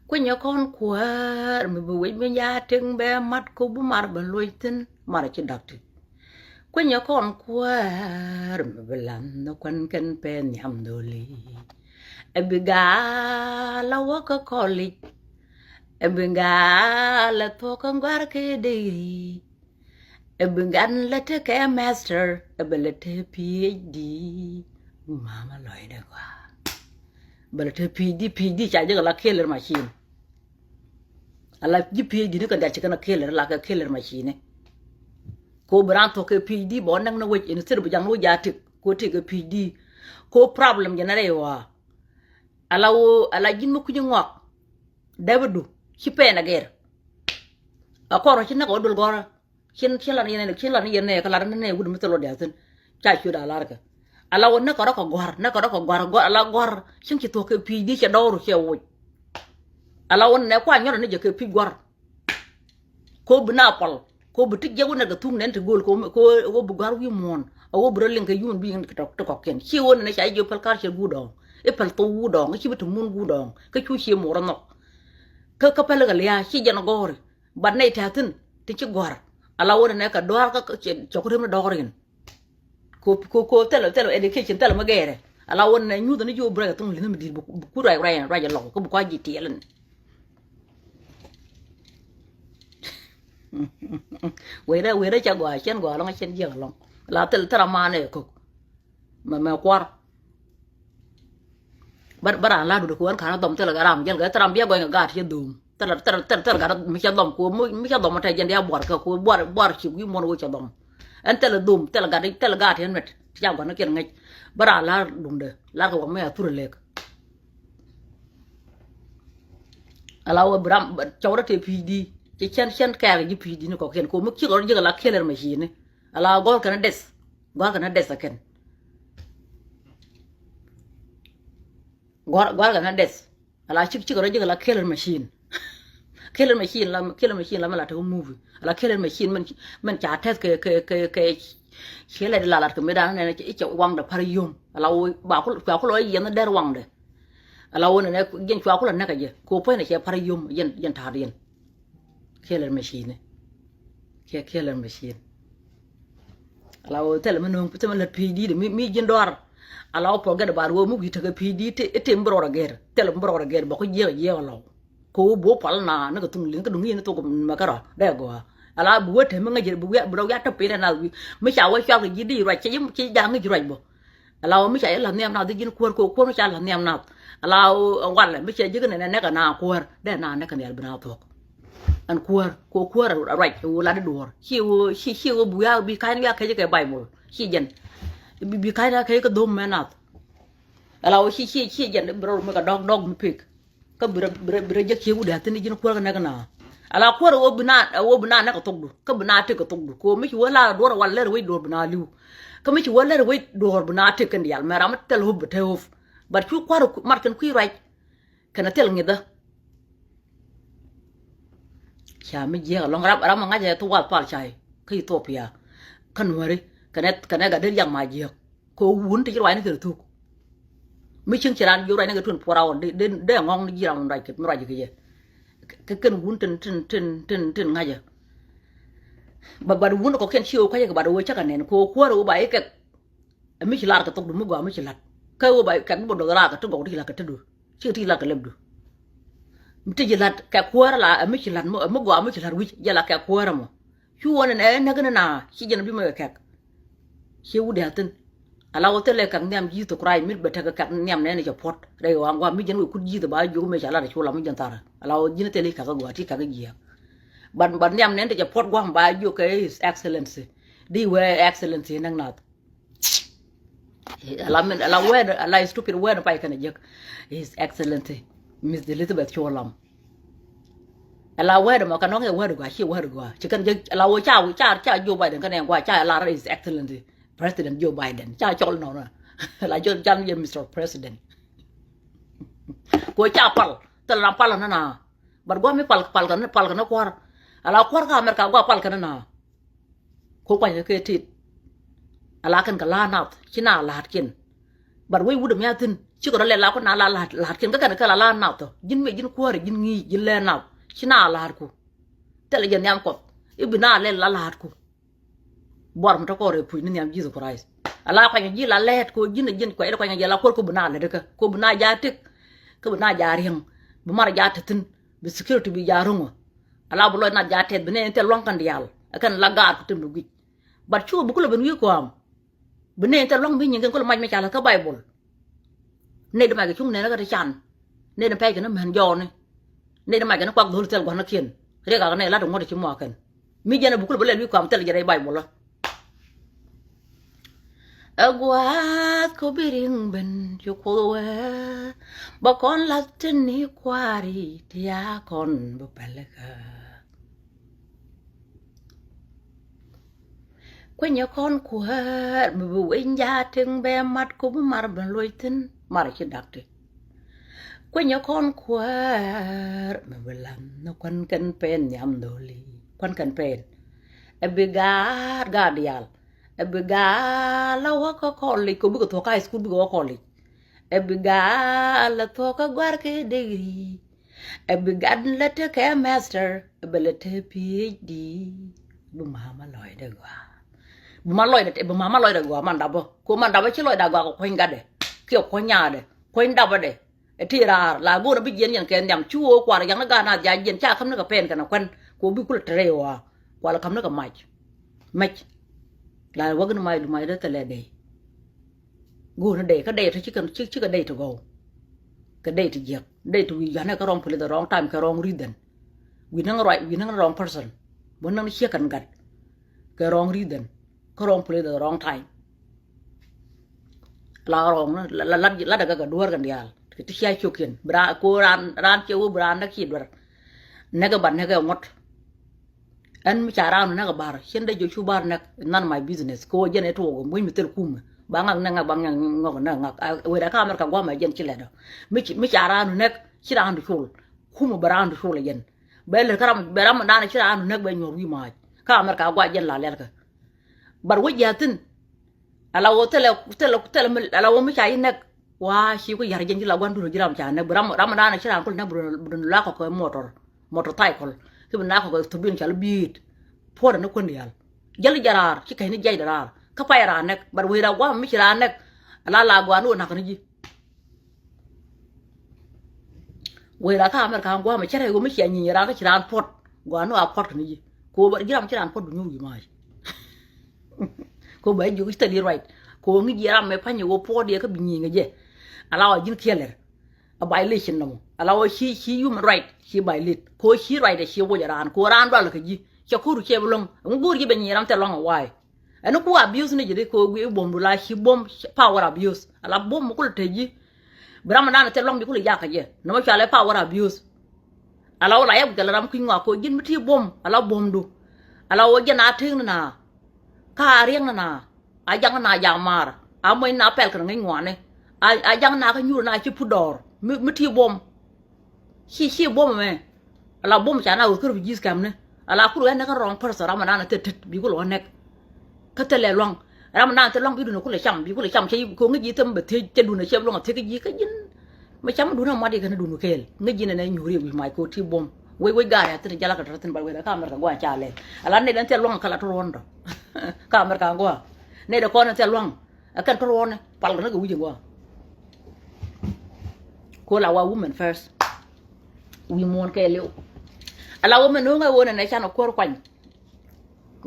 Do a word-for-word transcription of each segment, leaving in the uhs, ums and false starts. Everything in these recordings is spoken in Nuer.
Kuinyɛ kɔn kuäär mi bi wec mi ya tiŋ bɛ mat ko bi mar bɛ loc thin mar ci dɔk ti. Kuinyɛ kɔn kuäär mi bi lan ni kuan kɛn pɛ nhiam dholi. Ɛ bi gaa la wä kä kɔlic. Ɛ bi gaa la thuɔk kä guar kɛ dee. Ɛ bi gan lɛ tekɛ master, ɛ bɛ lɛ te P H D. Mama lɔcdɛ gɔaa. Bɛ lɛ te P H D, P H D ca jɛ kɛ la killer machine. Ala ji̱ P H D ni kɛ diac ci kɛn a killer, la kɛ killer machine. Ko bi ran thok kɛ P H D bɔ näk ni wec in thir bi jaŋ ni wec a tik ko tik kɛ P H D. Ko problem jɛ ni rɛy wa. Ala wo ala ji̱n mi kui̱ny ŋuak. Dee bi du ci pɛn a gɛr. A kɔrɔ ci näk a wä dul gɔrä. Cin cin lan yɛn nɛ cin lan yɛn nɛ kä lar nɛ wut mi thil wä dial thin. Ca ciö da lar kɛ. Ala wä nɛ kɛ rɔ kɛ gɔr nɛ kɛ rɔ kɛ gɔr gɔr ala gɔr cin ci thuɔk kɛ P H D cɛ dɔɔru cɛ woc. Ala wä nɛ kua nyɔrɔ ni jɛ kɛ pi̱c gɔr. Ko bi na pal ko bi ti jɛ wä nɛ kɛ thuk nɛn ti gol ko ko bi gɔr wi̱i̱ muɔ̱ɔ̱n. A wä bi rɔ liŋ kɛ human being ti kɔkiɛn ci wä nɛ ca jiö pɛl kar cɛ guudɔɔŋ. I pɛl thok guudɔɔŋ i ci bi ti mun guudɔɔŋ kä cu cië muɔrɔ nhɔk. Kä kä pɛl kɛ lia̱a̱ ci jɛn gɔɔri. But nɛy tɛ̈thin ti ci gɔ̱a̱r ala wä nɛ kɛ dɔ̱a̱r kä cɔk rim ni dɔ̱ɔ̱r in. Ko ko ko thilɛ thilɛ education thilɛ mi gɛɛrɛ ala wä nɛ nyuth ni ji̱ wä break thung li̱nh mi di̱i̱t bi ku ruac ruac ruac lɔk kä bi kua ji̱ tiɛl in. Wecdä wecdä ca gɔaa cɛn gɔaa lɔŋ cɛn jiɛk lɔŋ la thil thil amanɛ kök. Mɛ mɛ kuar. Bä bä ran la dudä ko ɣän ka̱n a dhɔm thilɛ gat ram jɛl gat thil ram biɛ gɔny kɛ gat cɛ dhom. Thilɛ thilɛ thilɛ thilɛ gat mi cɛ dhɔm ko mi cɛ dhɔm tɛ jɛn diɛ buar kɛ ko buar buar ci wi̱i̱ muɔn wä cɛ dhɔm. Ɛn thilɛ dhom thilɛ gat thilɛ gat yɛn mɛt ti ca gua̱n kiɛn ŋäc. Bä ran la duŋdɛ la kɛ wä mɛ a thurɛ lɛk. Ala wä bi ram cɔwdä tɛ pi̱i̱di cɛ cɛn cɛn kɛɛk ji̱ pi̱i̱di ni kɔkiɛn ko mi kiɛk rɔ jiäk ala kiɛlɛr mɛ ci ni. Ala gɔl kɛn a deth. Gua̱a̱r kɛ na deth a kɛn. Gua̱a̱r gua̱a̱r kɛ na deth. Ala cik cik rɔ jik ala killer machine. Killer machine la killer machine la mɛ la te movie. Ala killer machine mɛn mɛn ca teth kɛ kɛ kɛ kɛ. Ciɛ lɛ di la lat kɛ mi dan nɛ i̱ cɛ waŋdɛ par yom. Ala wo ba kul ba kul yiɛn dɛr waŋdɛ. Ala wo nɛ nɛ jɛn cua kul a nɛk a jɛ ko pɔy nɛ cɛ par yom jɛn jɛn ta̱a̱r yɛn. Killer machine. Kiɛ killer machine. Ala wä thilɛ mi no̱o̱ŋ thilɛ mi lät pi̱i̱c di̱i̱t mi mi ji̱n dɔar. Ala wä forget about wä mi wi̱i̱ tekɛ pi̱i̱c di̱i̱t ti tim bi rɔɔd agɛr thilɛ bi rɔɔd agɛr bä kä jiɛk a jiɛk alɔw. Kɛ wä bi wä pal na ni kɛ thuŋ li̱n kä duŋ yin thok mɛ kärɔ dee gɔaa. Ala bi wä te mi ŋäc bi rɔ wiat te pin na wi̱i̱ mi ca wä cual kɛ ji̱ di̱i̱t ruac ci ja̱ ŋäc ruac bä. Ala wä mi ca jɛ la̱th nhiam nath ji̱n kuäär kɛ kuäär mi ca la̱th nhiam nath. Ala wä walɛ mi ca ji̱ kɛ nɛnɛ nɛkɛ na kuäär dee na nɛkɛ nhial bi na thuɔ̱k. Ɛn kuäär kɛ kuäär a ruac wä lat i̱ duɔ̱ɔ̱r ci wä ci ci wä bi wiak bi ka̱ny wiak kecä kɛ Baibol ci jɛn. Bi bi ka̱ny wiak kecä kɛ dhom mɛ nath. Ala wä ci ci ci jɛn bi rɔ mi kɛ dɔk dɔk mi pek. Kä bi rɔ bi rɔ bi rɔ jek ci wut dee thi̱n ji̱n kuäär kɛ nɛk na. Ala kuäär a wä bi na a wä bi na nɛk kɛ thokdu kä bi na tek kɛ thokdu kɛ wä mi ci wä la duɔ̱ɔ̱r a wal lɛr wec duɔ̱ɔ̱r bi na li̱w. Kä mi ci wä lɛr wec duɔ̱ɔ̱r bi na tek kɛn diaal mɛ ram mi thil ho̱p bi te ho̱p. But cu kuäär mat kɛn kui̱ ruac. Kɛn a thil ŋi̱thä. Ca mi jiɛk alɔŋ ram ram ŋa̱c ɛ thuwath pal cay kä Ethiopia. Kä nuäri kɛn ɛ kɛn ɛ gat dee riak ma jiɛk. Kɛ wun ti ci ruac ni kɛ thuk. Mi cieŋ ci ran jiök ruac ni kɛ twenty four hour dee dee ŋɔŋ ni ji̱ ram ruac kɛ mi ruac kɛ jɛ. Kɛ kɛn wun tin tin tin tin tin ŋa̱cä. Ba bat wun kɔkiɛn ci ɣöö kua̱cä kɛ bat ɣöö cä kɛ nɛn kɛ ɣöö kuäär ɣöö ba i̱ kɛk. Ɛ mi ci lar kɛ thokdu mi gɔaa mi ci la̱t kä ɣöö ba kɛk mi bä dɔth raak kɛ ti gɔw ti ci la̱t kɛ tetdu. Ci ti la̱t kɛ lɛpdu. Mi ti ci la̱t kɛ kuäärä la ɛ mi ci la̱t mi gɔaa mi ci la̱t wi̱c jɛ la kɛ kuäärä mɔ. Cu wä nɛn ɛ näk ni na ci jɛn bi mi kɛ kɛk. Ci wut diaal thi̱n. Ala wä thilɛ kɛk nhiam Jesus Christ mi bɛ tekɛ kɛk nhiam nɛn cɛ puɔ̱t rɛy ɣɔaa gua̱a̱m mi jɛn wä kut Jesus ba jiök mi ca lat cu lam mi jɛn tharä. Ala wä ji̱n thilɛ kɛk gɔaa ti kɛk jiääk. But but nhiam nɛn ti cɛ puɔ̱t gua̱a̱m ba jiök kɛ His Excellency. Di wee Excellency näk nath. Ala min ala wɛɛd ala stupid wɛɛd pay kɛn a jek. His Excellency Miss Elizabeth Cholam. Ala wɛɛd mɔ kɛ nɔŋ ɛ wɛɛd gɔaa ci wɛɛd gɔaa ci kɛn jek ala wä ca ca ca Joe Biden kɛn ɛ gɔaa ca ala His Excellency President Joe Biden ca cɔl nɔnɔ. Ala jɔl jan jɛ Mister President. Ko ca pal thil ram pal nana. But gɔaa mi pal pal kɛn pal kɛn kuar. Ala kuar ka America gɔaa pal kɛn nana. Ko kuany kɛ kɛ tit. Ala kɛn kɛ la̱a̱t nath ci na la̱a̱t kiɛn. But wec wut ɛmɛ a thi̱n Cikɛ rɔ lɛl la ku na la la̱t la̱t kiɛn kä kɛn kɛ la la nath tɔ ji̱n mi ji̱n kuäärä ji̱n ŋi̱i̱c ji̱n lɛ nath ci na la̱tku. Thilɛ jɛ nhiam Kuɔth i̱ bi na lɛl la la̱tku. Buar mi tɔ̱ kɔɔr ɛ puc ni nhiam Jesus Christ. Ala kuanyɛ ji̱ la lɛɛt ko ji̱n ɛ ji̱n kuɛc kuanyɛ jɛ la kuɔr ko bi na lɛt kä ko bi na ja tëk. Kä bi na ja riɛŋ bi mar ja te thi̱n bi security bi ja ro̱ŋä. Ala bi lɔc nat ja tɛth bi nɛn thil luaŋ kɛn diaal ɛ kɛn la gaat ku tem bi guic. But cu bi kulɛ ben wi̱i̱ kua̱a̱m. Bi nɛy thil lua̱ŋ bi nyiŋ kɛn kul mac mi ca la̱th kä Baibol. Nɛy di mac kɛ cuŋ nɛn kä ti can. Nɛy di pɛc kɛn mɛn jɔɔni. Nɛy di mac kɛn kuak dho̱l thil gua̱n kiɛn. Riɛk ak nɛy lat ŋuɔ̱t ci muaak kɛn. Mi jɛn a bi kul bi lɛl wi̱i̱ kua̱a̱m thil jɛ rɛy Baibol ɔ. Ɛ gua̱a̱th kɔ bi riŋ ben ci Kuoth wee. Bä kɔn lath tin ni kua̱ri ti a kɔn bi pɛlikä. Kuinyɛ kɔn kuäär mi bi wec njaat tiŋ bɛ mat ku bi mar ben loc thi̱n mar ci dak ti. Kuinyɛ kɔn kuäär mi bi lam ni kuän kɛn pɛn nhiam dholi kuän kɛn pɛn. Ɛ bi gaat gaat diaal ɛ bi gaat la wä kä kɔlic kɛ bikɛ thuɔ̱k high school bikɛ wä kɔlic. Ɛ bi gaat la thuɔ̱k kä gua̱r kɛ degree. Ɛ bi gat lät tekɛ master ɛ bɛ lät te PhD. Bi mama lɔcdɛ gɔaa. Bi ma lɔcdɛ bi mama lɔcdɛ gɔaa man dapä ko man dapä ci lɔcdɛ gɔaa kɛ kuɔ̱ny gatdɛ kiɛ kuɔ̱ny nyaadɛ kuɔ̱ny dapä dɛ. Ɛ ti raar la go̱o̱rä bi jiɛn yɛn kɛ nhiam ci wee kual jaŋni gaat naath ja̱ jiɛn ca käm ni kɛ pɛn kɛnɛ kuɛn ko bi kulɛ te rɛy ɣɔaa kual käm ni kɛ mac. Mɛc la wäk ni mac du mac dee thilɛ dee. Go̱o̱rä dee kä dee ti cikɛ cikɛ dee ti gɔw. Kɛ dee ti jiɛk dee ti wi̱i̱ ja̱nɛ kä wrong place the wrong time kɛ wrong reason. Wi̱i̱ näŋ right wi̱i̱ näŋ wrong person. Bä näŋ ciek kɛn gat kɛ wrong reason kä wrong place the wrong time. La wrong ni la lat lat kɛ kɛ duäär kɛn diaal kɛ ti cia ciokiɛn bi raan ko raan raan ciɛ wä bi raan näk ci duer. Näk kɛ bat näk kɛ ŋuɔ̱t. Ɛn mi ca raan näk ɛ ba̱r cin dee jɔcu ba̱r näk none my business kɛ wä jɛn ɛ tuɔɔk ɛ muc mi thil kumɛ ba ŋak näk ŋak ba ŋak ŋak näk ŋak. Wecdɛ kä America guamɛ jɛn ci lɛt ɔ. Mi ca raan näk ci raan du col kumɛ bɛ raan du col ɛ jɛn. Bɛ lät kä ram bɛ ram dan ci raan du näk bɛ nyuɔr wi̱i̱ maac kä America gua jɛn la lɛl kɛ. But wä jiath thi̱n. Ala wä thilɛ thilɛ thilɛ mi ala wä mi ca yi nɛk. Wa ci ku yar jɛn ci la guan dun jiram ca nɛk bi ram ram dan ci ran kul nɛk bi dun la kɔ kɛ motor motor cycle. Ki bi na kɔ kɛ thubin ca li biit. Puɔr ni kun dial. Jɛl jaraar ci kɛ ni jɛy daraar. Ka pay ran nɛk but wä ra guam mi ci ran nɛk. Ala la guan wä nak ni ji. Wee la ka America guam cɛ rɛ wä mi cia nyi ran ka ci ran puɔt. Guan wä a puɔt kɛ ni ji. Ko ba jiram ci ran puɔt bi nyuw yi ma. Ko ba jiök ci thil yi right. Ko ŋi̱c yi ram mɛ pa̱ny yi wä puɔt yɛ kä bi nyiŋ jɛ. Ala wa ji̱n kiɛlɛr. A violation nɔmɔ ala wa ci ci human right ci violate ko ci right a ci wuc a raan ko raan dual kä ji̱. Cɛ ko̱ru cɛ bi loŋ ŋu go̱o̱r ji̱ bɛ nyiŋ ram thil lɔŋ a wa̱a̱. Ɛn ku abuse ni ji̱ ri ko wi̱i̱ buɔ̱m du la ci buɔ̱m power abuse ala buɔ̱m mi kul te ji̱. Bi ram mi naan thil lɔŋ bi kul jakä jɛ nɔmɔ cɔalɛ power abuse. Ala wä la yɛp kɛ la ram kui̱ ŋɔak ko ji̱n mi ti buɔ̱m ala buɔ̱mdu. Ala wä jɛn a teŋ ni na. Ka a riɛŋ ni na. A jaŋ ni na jaŋ maar a muɔ̱ny na pɛl kɛ ŋäc ŋuani. A jaŋ na kä nyuur na ci put dɔɔr mi ti buɔ̱m. Ci ci buɔ̱m mɛ. Ala buɔ̱m ca na wä kä refugees camp ni. Ala kul wä nɛk kä wrong person ram mi naan thil tet bi kul wä nɛk. Kä thilɛ luaŋ. Ram mi naan thil luaŋ bi dun kulɛ cam bi kulɛ cam cɛ ko ŋäc ji̱ thim bɛ thiec cɛ dun cɛ luaŋ a thiec ji̱ kä ji̱n. Mi cam dun a mat i̱ kɛn dun kɛɛl ŋäc ji̱n ɛn ɛ nyuur i̱ wi̱c mac ko ti buɔ̱m. Wec wec gaari a thin jala kɛ tɔ̱ thin ba wec a ka America gua̱a̱ ca lɛl. Ala nɛy dɛn thil luaŋ kala tɔ̱ ruɔ̱n dɔ. Ka America gua̱a̱ nɛy dɛ kɔn thil luaŋ. Ɛ kɛn tɔ̱ ruɔ̱n pal kɛ ni kɛ wi̱c in gua̱a̱. Ko la wa women first. Wi̱i̱ muɔ̱ɔ̱n kɛɛliw. Ala women ni ɣöö ŋäc ɣöö nɛnɛ can ɛ kuäär kuany.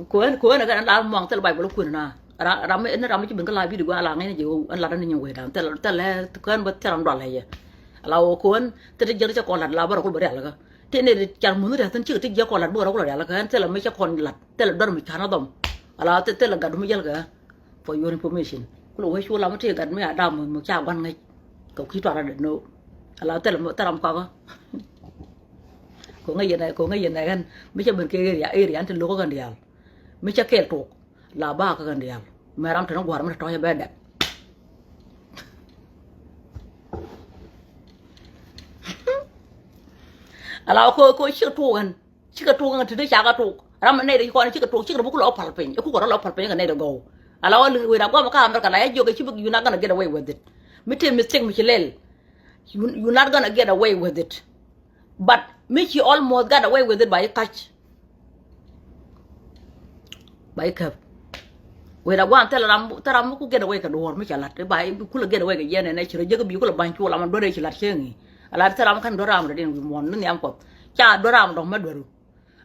Kuäär kuäär nɛ kɛn la muaŋ thil Baibol kuën na. Ram ram ni ram ci ben kä la bidi gua̱a̱ la ŋäcnɛ jɛ ɣöö ɛn lat ni nyin wecdan thil thil lɛ kuäär bä thil ram dual lɛ yɛ. Ala ɣöö kuäär thil ti jiäk cɛ kɔn lat la bä rɔ kul bä rial kä. Ti ni car munh ri thin cikɛ ti jiäk kɔn lat bä rɔ kul rial kä ɛn thil mi cɛ kɔn lat thil duar mi can a dhɔm. Ala thil gat mi jäl kɛ. For your information kulɛ wee cu lam ti gat mi a dam mi ca guan ŋäc. Kɛ kui̱ tuara dɛ no. Ala thil thil ram kɔkä. Ko ŋäc yɛn ko ŋäc yɛn ɛ ɣän mi cä ben kɛ area area ɛn ti lokä kɛn diaal. Mi cä kɛɛl tok la ba kä kɛn diaal. Mɛ ram teni gua̱r mi ti tɔ̱ cä bɛ dɛk. Ala ko ko ci tok ɣän. Cikɛ tok ŋä ti ti cakɛ tok ram mi nɛy ti kɔn cikɛ tok cikɛ rɔ buk lɔ pal piny. Iku kɛ rɔ lɔ pal piny kɛ nɛy ti gɔw. Ala wä liŋ wec a guam kä America la ya jiök i̱ ci bik you not gonna get away with it. Mi tëë mistake mi ci lɛl, you, you not gonna get away with it. But mi ci almost get away with it, ba i̱ kac. Ba i̱ käp. Wëë da gua̱a̱n thilɛ ram, thilɛ ram mi ku get away kɛ duɔ̱ɔ̱r mi ca la̱t. Ba i̱ kulɛ get away kɛ yɛn ɛn ɛ ci rɔ jek bi kulɛ ba̱ny cu lam duɔ̱ɔ̱r ɛ ci la̱t cieŋ i̱. Ala thilɛ ram kɛn duɔ̱ɔ̱r ram rɔ din wi̱i̱ muɔ̱ɔ̱n ni nhiam Kuɔth. Ca duɔ̱ɔ̱r ram dɔ̱ŋ mɛ duɔ̱ru.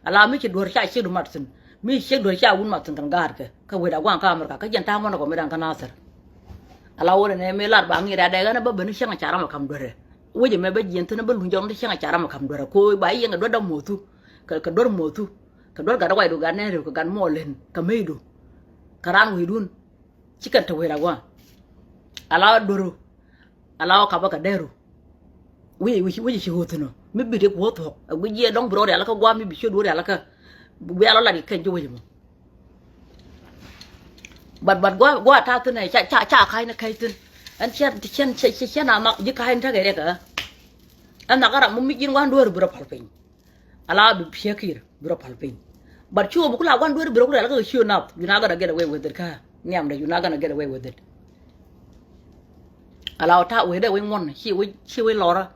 Ala mi ci duɔ̱r ca ciek du mat thi̱n. Mi ciek duɔ̱r ca wun mat thi̱n kɛn gaat kɛ. Kä wëë da gua̱a̱n kä America kä jɛn ta̱a̱ ŋuɔ̱n kɔ mi da̱ŋ kä Nathir. Ala wä rɛ nɛ mi lar ba ŋi̱i̱r adɛ ɣän a bä ben cäŋ a ca ram a ka̱m duɔ̱rɛ. Wec ɛmɛ bä jiɛn thi̱n a bä luny jɔŋ ti cäŋ a ca ram a ka̱m duɔ̱rɛ. Ko ba yiɛŋ a duɔ̱r dämuɔthu. Kɛ, kɛ duɔ̱r muɔ̱thu. Kɛ duɔ̱r gat a waydu gat nɛɛriw kɛ gat muɔɔl len kɛ meydu. Kɛ raan wecdun. Ci kɛn te wec ra gua̱a̱. Ala duɔ̱ru. Ala wä kapä kɛ dɛru. Wi̱c, wi̱c, wi̱c ci ɣöö thi̱n ɔ mi bi ti kuɔ thuɔ̱k ɛ guic jiɛ dɔ̱ŋ bi rɔ rial kä gua̱a̱ mi bi ciöt wä rial kä. Bi a lɔ lat kɛ kɛn ji̱ wec ɛmɔ. But, but gua̱a̱, gua̱a̱ ta̱a̱ thi̱n ɛ ca, ca, ca ka̱c ni ka̱c thi̱n. Ɛn cɛn, cɛn, cɛn, cɛn, cɛn a mak ji̱ ka̱c ni tekɛ riɛk ɛ. Ɛn nhak ram mi ji̱n gua̱a̱n dueeri bi rɔ pal piny. Ala bi piɛk kir bi rɔ pal piny. But cu bi ku la gua̱n dueeri bi rɔ ku rial kä ciö nath, you not gonna get away with it kä. Nhiamdɛ, you not gonna get away with it. Ala wä ta̱a̱ wecdɛ wec ŋuɔ̱n ci wec, ci wec lɔrä.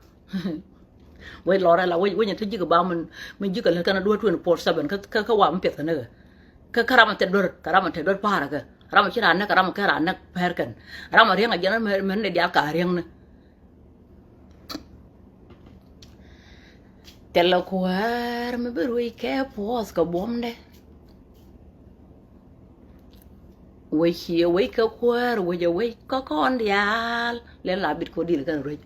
Wec lɔrä la wec, wec ni te ji̱ kɛ ba min, min ji̱ kɛ lät kɛn a dueer twenty four seven kä, kä, kä wa mi piɛth kɛ näk. Kä, kä ram a thɛt duer, kä ram a thɛt duer pa̱a̱r kɛ. Ram a ci raan näk, kä ram a kɛ raan näk pɛr kɛn. Ram a riäŋ a jiɛn mɛ, mɛ ni diaal ka riäŋni. Thilɛ kuäär mi bi ruec kɛ puɔth kɛ buɔ̱mdɛ. Wec ciɛ wec kɛ kuäär, wec a wec kä kɔn diaal. Lɛn la bit kɔ dil kɛn ruec.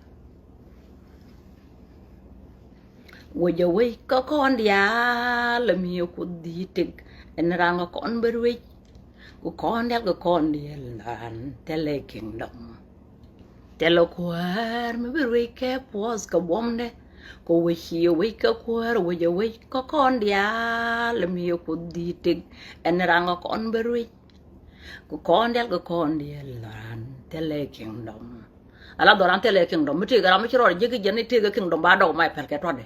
Wec a wec kä kɔn diaal, mi Kuoth di tek. Ɛn ran kɛ kɔn bi ruec. Kɛ kɔn diaal, kɛ kɔn diaal, ran thilɛ kingdom. Thilɛ kuäär mi bi ruec kɛ puɔth kɛ buɔ̱mdɛ. Kɛ wec ciɛ wec kɛ kuäär, wec a wec kä kɔn diaal, mi Kuoth di tek. Ɛn ran kɛ kɔn bi ruec. Kɛ kɔn diaal, kɛ kɔn diaal, ran thilɛ kingdom. Ala dhɔran thilɛ kingdom mi tëëkɛ ram mi ci rɔɔdɛ jiäk jiɛn ni tëëkɛ kingdom ba dɔk ma ɛ pɛl kɛ tuɔtdɛ.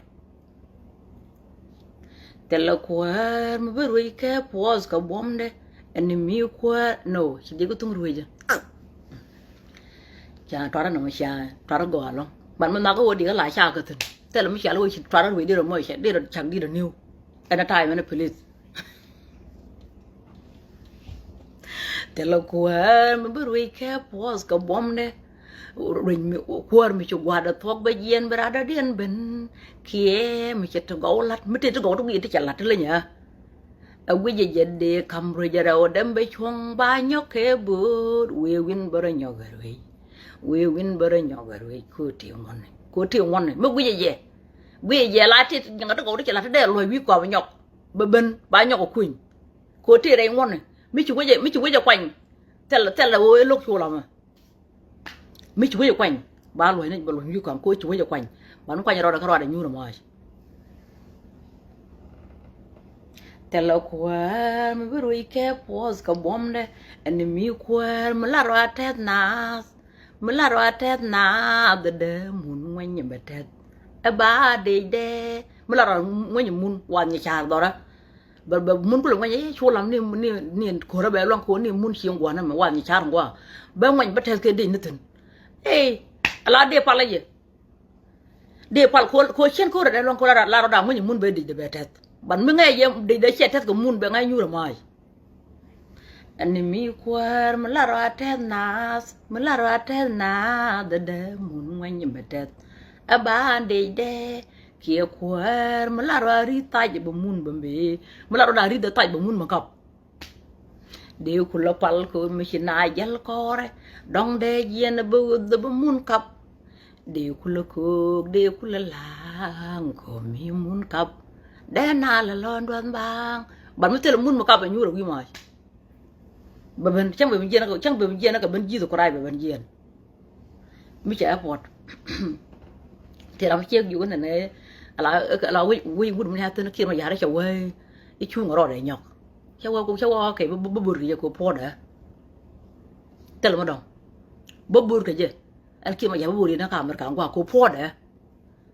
Thilɛ kuäär mi bi ruec kɛ puɔth kɛ buɔ̱mdɛ. Ɛn mi kuäär, no, ci jiäk thuŋ ruecä. Ca tuarä nɔmɔ ca tuarä gɔaa lɔ̱ŋ. Ban mi nhak kä wä dikä la ca kä thi̱n. Thilɛ mi cial wä ci tuarä ruec dirɛ mɔ cɛ dirɛ cak dirɛ niw. Ɛn a ta̱a̱ mɛn a pilis. Thilɛ kuäär mi bi ruec kɛ puɔth kɛ buɔ̱mdɛ. Ruec mi, kuäär mi ci gua̱a̱dɛ thuɔ̱k bɛ jiɛn bi radɔ̱diɛn ben. Kiɛ mi ci ti gɔw la̱t, mi ti ti gɔw ti guic ti cɛ la̱t ti leny ɛ. Ɛ guic ɛ jɛ dee ka̱m ruec ɛ rɛw dɛm bɛ cuɔ̱ŋ ba nyɔk kɛ bo̱o̱t. Wee wi̱n bä rɔ nyɔk ɛ ruec. Wee wi̱n bä rɔ nyɔk ɛ ruec. Ko̱ ti ŋuɔ̱ni, ko̱ ti ŋuɔ̱ni mi guic ɛ jɛ. Guic ɛ jɛ la ti ti nyɔk ti gɔw ti cɛ la̱t ti dee luɔ̱c wi̱i̱ kɔam nyɔk. Bɛ ben ba nyɔk ɛ kuny. Kɛ ɣöö tëë rɛy ŋuɔ̱ni mi ci wecɛ, mi ci wecɛ kuany. Thil, thil ɣöö ëë lo̱k cu lamä. Mi ci wecɛ kuany ba luɔ̱c ni bɛ luɔ̱c wi̱i̱ kɔaŋ kɛ ɣöö ci wecɛ kuany. Ban kuany rɔɔdɛ kä rɔɔdɛ nyuur ɛmɔ. Thilɛ kuäär mi bi ruec kɛ puɔth kɛ buɔ̱mdɛ. Ɛn mi kuäär mi la rɔ a tɛth naath. Mi la rɔ a tɛth naath dee mun ŋuɛny bɛ tɛth. Ɛ ba dee dee mi la rɔ ŋuɛny mun wath nyi ca̱r dhɔrä. Bɛ, bɛ mun kulɛ ŋuɛny i̱ cu lam ni, ni, ni ko̱rä bɛ luaŋ ko̱ ni mun cieŋ gua̱n mɛ wath nyi ca̱r gua̱. Bɛ ŋuɛny bä tɛth kɛ dec ni thi̱n. Ey, ala dee pal a yɛ. Dee pal ko̱, ko̱ cien ko̱rä dee luaŋ ko̱ la, la rɔ da ŋuɛny mun bɛ dec dee bɛ tɛth. Ban mi ŋäc yɛ dec dee ciɛ tɛth kɛ mun bɛ ŋäc nyuur ɛ ma̱a̱c. Ɛn mi kuäär mi la rɔ a tɛth naath, mi la rɔ a tɛth naath dee mun ŋuɛny bɛ tɛth. Ɛ ba dec dee kiɛ kuäär mi la rɔ a ri̱th thac bɛ mun bɛ mbee. Mi la rɔ da ri̱th thac bɛ mun bɛ kap. Dee kulɛ pal kɛ mi ci na jäl kɔrɛ. Dɔ̱ŋ dee jiɛn bɛ ɣöth bɛ mun kap. Dee kulɛ köök, dee kulɛ la̱a̱ŋ kɛ mi mun kap. Dee na lɛ lɔ̱ɔ̱n duɔth baaŋ. Ban mi thilɛ mun mi kap ɛ nyuur ɛ wi̱i̱ ma̱a̱c. Bɛ ben, cäŋ bɛ ben jiɛn, cäŋ bɛ ben jiɛn kɛ ben Jesus Christ bɛ ben jiɛn. Mi cɛ airport. Ti ram ciek ji̱ wä nɛnɛ, ala, ala wec, wec wut mi ni a thin kiɛ ma ya̱r cɛ wee i̱ cuŋ rɔɔdɛ nyɔk. Cɛ wee, cɛ wee, okay, bä, bä, bä bur kɛ jɛ kɛ puɔ̱dɛ. Thil ma dɔ̱ŋ. Bä bur kɛ jɛ. Ɛn kiɛ ma ya̱r bä bur yɛn kä America ŋuak kɛ puɔ̱dɛ.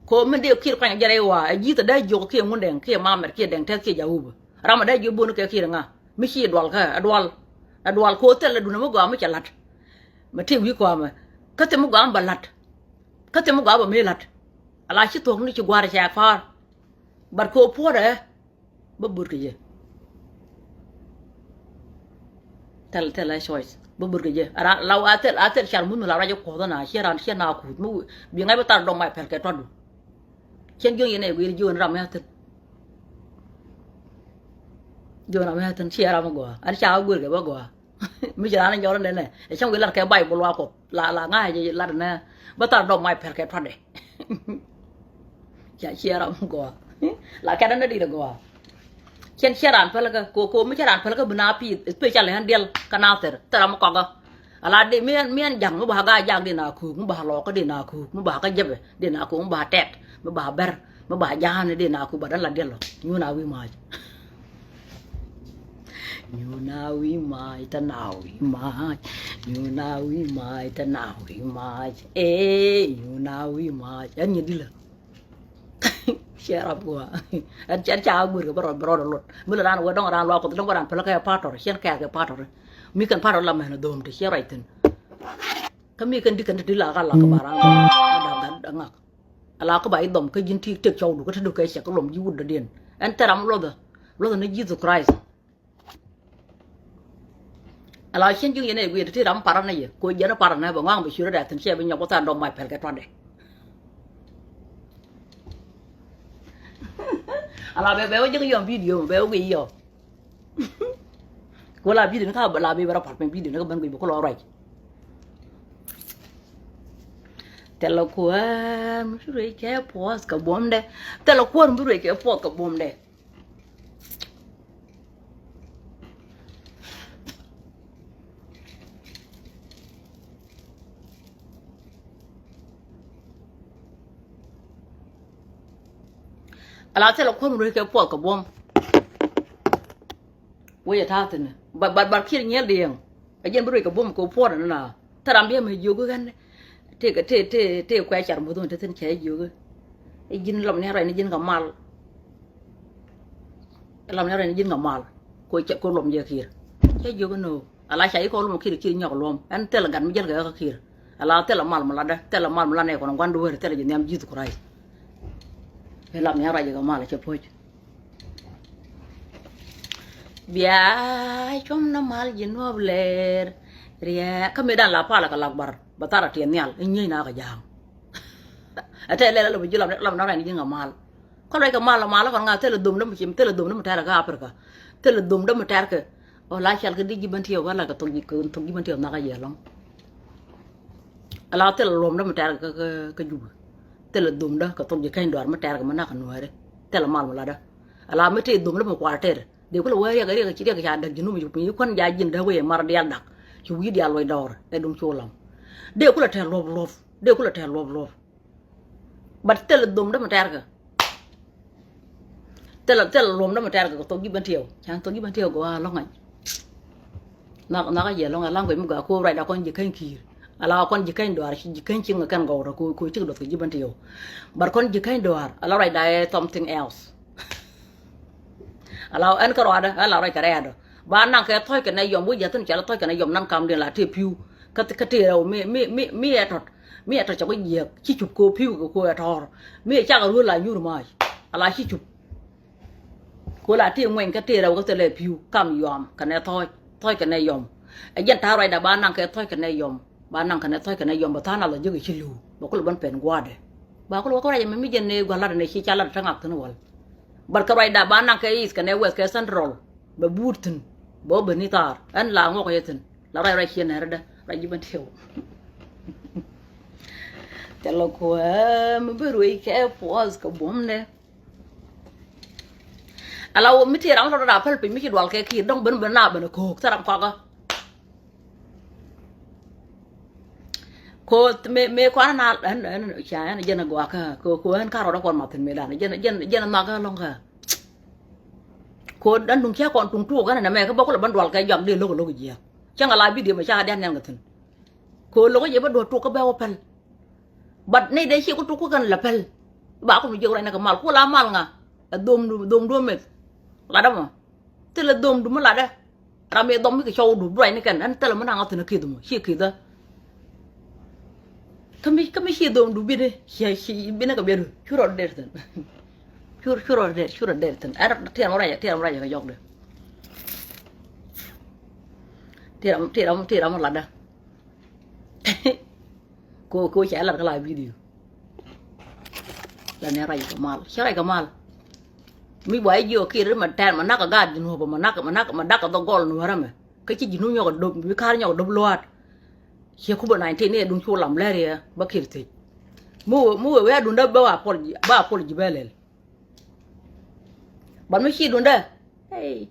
Ko min dee kiɛt kuany jɛ rɛy wa ɛ ji̱th ɛ dee jiök kiɛ ŋun dɛŋ kiɛ mamɛt kiɛ dɛŋ tɛth kiɛ jawupä. Ram ɛ dee jiök bun kɛ kiɛt ŋa mi ci dual kä ɛ dual. Ɛ dual ko thil ɛ dun ɛ mi gɔaa mi cɛ la̱t. Mɛ tëë wi̱i̱ kɔamɛ. Kä thim mi gɔaa mi bɛ la̱t. Kä thim mi gɔaa bɛ mi la̱t. Ala ci thuɔ̱k ni ci gua̱a̱r cɛ kɔaar. But kɛ ɣöö puɔ̱rɛ bä butkɛ jɛ. Thil, thil ɛ choice bä butkɛ jɛ. Ala, ala, a thil, a thil car muth mi la ruac jɛ kuɔth na ciɛ ran ciɛ na kuth mi bi ŋa̱c bä thar dɔm mac pɛl kɛ tuɔtdu. Cɛn jiöŋ yɛn ɛ guir jiöŋ ram mi a thil. Jiöŋ ram mi a thil ciɛ ram mi gɔaa ɛn ca wä guir kɛ bä gɔaa. Mi ci raan nyɔr nɛnɛ ɛ cäŋ wi̱i̱ lat kɛ Bayböl wa Kuɔth la, la ŋa̱c jɛ lat nɛ bä thar dɔm mac pɛl kɛ tuɔtdɛ. Ca ciɛ ram gɔaa. La kɛn nɛ dit gɔaa. Cɛn ciɛ raan päl kä ko, ko mi cɛ raan päl kä bi na pi̱i̱th, especially ɣän diɛl kä Nathir thil ram kɔkä. Ala di mi ɛn, mi ɛn ja̱ŋ mi ba gaa ja̱ŋ di na kuuk, mi ba lɔɔkä di na kuuk, mi ba kä jɛpɛ di na kuuk, mi ba tɛt, mi ba bɛr, mi ba ja̱a̱n di na kuuk, ba däl la diɛl lɔ. Nyuna wi̱i̱ mac. Nyuna wi̱i̱ mac, tɛ na wi̱i̱ mac. Nyuna wi̱i̱ mac, tɛ na wi̱i̱ mac. Ee, nyuna wi̱i̱ mac. Ɛn nyin dilä. Shut up gua. Ɛn, ɛn ca guir kɛ bä rɔɔd, bä rɔɔd lot. Mi lɛ raan wä dɔŋ raan luak Kuɔth dɔŋ bä raan päl kɛ pastor, cɛn kɛɛr kɛ pastor. Mi kɛn pastor la mɛn dhom ti ciɛ ruac thi̱n. Kä mi kɛn di kɛn ti di la ka la kä ba raan bä. Dak gat ŋak. Ala kä ba i̱ dhɔm kä ji̱n ti tek cɔwdu kä te du kɛ cɛ kä lom ji̱ wut dɔ̱diɛn. Ɛn thil ram luɔthä, luɔthä ni Jesus Christ. Ala cien ji̱ yɛn ɛ guiy ti ram parä ni yɛ ko jiɛn parä ni bɛ ŋɔaŋ bɛ cuɛ rɛ thi̱n cɛ bi nyɔk wä than dɔm mac pɛl kɛ tuandɛ. Ala bɛ, bɛ wä ji̱ yɔm video bɛ wä guiy yɔ. Ko la video ni ka bɛ la bi bɛ rɔ par piny video ni ka ben guiy bɛ ko lɔ ruac. Thilɛ kuäär mi ruec kɛ puɔth kɛ buɔmdɛ. Thilɛ kuäär mi ruec kɛ puɔth kɛ buɔmdɛ. Ala thilɛ kuäär mi ruec kɛ puɔth kɛ buɔm. Wec ɛ ta̱a̱ thi̱n. Bat, bat, bat kiɛt nyiɛl diɛŋ. Ɛ jɛn bi ruec kɛ buɔm kɛ puɔt ɛn na. Thil ram biɛ mɛ jiök ɣän. Tëë kɛ, tëë, tëë, tëë kuɛ car muth ɣän te thi̱n cɛ jiök. Ɛ ji̱n lɔm ni rɛy ni ji̱n kɛ mal. Ɛ lɔm ni rɛy ni ji̱n kɛ mal. Ko cɛ, ko lɔm jɛ kiɛt. Cɛ jiök ɣän ɣöö ala ca i̱ kɔ lɔm kiɛt, kiɛt nyɔk luɔm. Ɛn thil gat mi jäl kɛ ɣä kä kiɛt. Ala thil mal mi latdä, thil mal mi lat nɛ kɔn gua̱n dueer, thil ji̱ nhiam Jesus Christ. Ɛ lɔm ni rɛy kɛ mal cɛ puɔ̱c. Bia cuɔm na mal ji̱ nuɔp lɛɛr. Riɛk kä mëëdan la palä kɛ lak bar bɛ thar a tiɛth nhial i̱ nyiec na kɛ ja̱a̱ŋ. Ɛ tɛth lɛl a lɔ bi ji̱ lam, lam na rɛn ji̱ ŋa mal. Kä luɔc kɛ mal, mal kɔn ŋa thilɛ dhom däm ci, thilɛ dhom däm tɛr kɛ Africa. Thilɛ dhom däm tɛr kɛ ɔ la cɛl kɛ di ji̱ bän tiɛw kä la kɛ thok ji̱, kɛ thok ji̱ bän tiɛw nhak a yɛ lɔŋ. Ala thilɛ luɔm däm tɛr kɛ, kɛ, kɛ Juba. Thilɛ dhom dä kɛ thok ji̱ keny dɔar mi tɛr kɛ mi nak kɛ nuääri. Thilɛ mal mi latdä. Ala mi tëë dhom däm kuar tɛr. Dee kulɛ wee riɛk, riɛk, riɛk ca däk ji̱ num ci piny kuän ja ji̱n dee wee mar diaal dak. Ci wi̱i̱ diaal luɔc dɔɔr ɛ duŋ cu lam. Dee kulɛ tɛr luɔp luɔp. Dee kulɛ tɛr luɔp luɔp. But thilɛ dhom däm tɛrkɛ. Thilɛ, thilɛ luɔm däm tɛrkɛ kɛ thok ji̱ bän tiɛw. Can thok ji̱ bän tiɛw gɔaa lɔ̱ŋ ŋa̱c. Nhak, nhak a yɛ lɔ̱ŋ ɛ language mi gɔaa ko right a kɔn ji̱ keny ki̱i̱r. Ala kɔn ji̱ keny dɔaar ci ji̱ keny ci ŋä kɛn gɔw rɔ ko, ko cik duɔth kɛ ji̱ bän tiɛw. But kɔn ji̱ keny dɔaar ala right a ɛ something else. Ala ɛn kä ruadä ɛn la ruac kɛ rɛɛdä ba naŋ kɛ thɔc kɛ nɛ yɔm wi̱c jäthin cɛ la thɔc kɛ nɛ yɔm nan kamdiɛn la tëë pi̱u. Kä, kä tëë rɛw mi, mi, mi, mi ɛ tɔt, mi ɛ tɔt cɛ wi̱c jiɛk ci cup ko pi̱u kɛ ko ɛ tɔɔr. Mi ɛ cak ruel la nyuur mac ala ci cup. Ko la tëë ŋuɛny kä tëë rɛw kä thilɛ pi̱u kam yɔam kɛ nɛ thɔc, thɔc kɛ nɛ yɔm. Ɛ jɛn ta̱a̱ ruacda ba naŋ kɛ thɔc kɛ nɛ yɔm. Ba naŋ kɛnɛ thɔc kɛnɛ yɔm bɛ tha̱a̱ŋ nath lɔ jiäk i̱ ci li̱w bɛ kulɛ bän pɛn gua̱a̱dɛ. Ba kulɛ wä kä ruac ɛmɛ mi jɛn ni gua̱a̱r latdɛ nɛ ci ca lat tä ŋak thi̱n wäl. But kɛ ruacda ba naŋ kɛ east kɛnɛ west kɛ central bɛ buut thi̱n bɛ wä ben ni thaar ɛn la ŋuɔk yɛ thi̱n. La ruac ruac ciɛ nɛɛrädä ruac ji̱ bän tiɛw. Thilɛ kuäär mi bi ruec kɛ puɔth kɛ buɔ̱mdɛ. Ala wä mi ti ram tɔtɔ da päl piny mi ci dual kɛ ki̱i̱r dɔ̱ŋ ben ben na ben a ko̱o̱k thil ram kɔakä. Ko me, me kɔn na ɛn, ɛn ca ɛn jɛn a gɔakä ko, ko ɛn ka rɔdɔ kɔn mathin me dan jɛn, jɛn, jɛn a nhak kä lɔŋ kä. Ko ɛn duŋ cɛ kɔn tuŋ tuɔk ɛn ɛn ɛmɛ kä bä kulɛ ben dual kɛ jɔak dee lo̱k lo̱k jiɛk. Cäŋ a la bidio mɛ ca dian nian kɛ thin. Ko lo̱k jɛ bä duɔt tuɔk kä bɛ wä pɛl. But nɛy dee ci ku tuk ku kɛn la pɛl. Ba ku mi jiök rɛy ni kɛ mal ku la mal ŋa. Ɛ dhomdu, dhomdu meth. Latdä mɔ. Thilɛ dhomdu mi latdä. Ram mi dhɔm mi kɛ cɔwdu bi ruac ni kɛn ɛn thilɛ mi naŋ a thin a ki̱th mɔ ci ki̱thä. Kä mi, kä mi ci dhom du bini, ci, ci bini kɛ biɛt du. Cu rɔ dɛr thin. Cu, cu rɔ dɛr, cu rɔ dɛr thin. Ɛn tiɛn wä rɛy, tiɛn wä rɛy kɛ jɔk di. Tiɛn, tiɛn, tiɛn wä ladä. Ko, ko ca lat kä la video. La nɛ rɛy kɛ mal. Ci rɛy kɛ mal. Mi bua i̱ jiɔ kiɛ ri ma tɛn ma nak kɛ gaat ji̱ nuɔ̱pä ma nak, ma nak, ma dak kɛ dhɔ gɔl nuɔ̱rä mɛ. Kä ci ji̱ nuɔ̱p nyɔk kɛ dop, mi ka̱r nyɔk kɛ dop luaat. Ciɛ kubä nineteen ni duŋ cu lam lɛr yɛ bä kiɛr thiec. Mi wee, mi wee wee a duundä bä wa apology, bä apology bä lɛl. Ban mi ci duundä. Hey.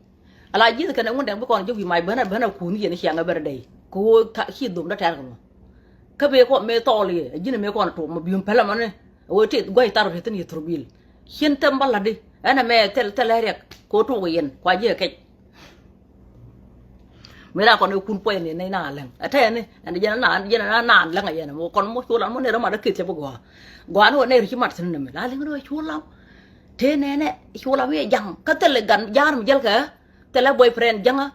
Ala ji̱th kɛn ɛ ŋun dɛŋ bi kɔn ji̱ wi̱i̱ mac ben a ben a kuun yɛn ciaŋ ɛ bɛr dɛy. Kɛ ɣöö ci dhomdä tɛ̈r kɛ mɔ. Kä mëë kɔn mëë thɔɔl yɛ a ji̱n mëë kɔn tok mɔ bi̱i̱m pɛlɛ mɔni. A ɣöö tëë gua̱c thar ri thin yɛ thurbil. Cien thɛm bä la̱tdi ɛn ɛmɛ thil, thil ɛ riɛk kɛ ɣöö tok yɛn kua ji̱ ɛ kɛc. Mëë ra kɔn ɛ kun puɔ̱nyni nɛy na läŋ ɛ tɛɛni ɛn jɛn na, jɛn na na läŋ ɛ yɛn mɔ kɔn mɔ cu lam mɔ nɛy rɔ mat ɛ keth cɛ bi gɔaa. Gɔaa ni wä nɛy ri ci mat thi̱n nɛmɛ la läŋ ni wä cu lam. Tëë nɛnɛ cu lam yɛ ja̱ŋ kä thilɛ gan ja̱a̱r mi jäl kɛ thilɛ boyfriend jäŋä.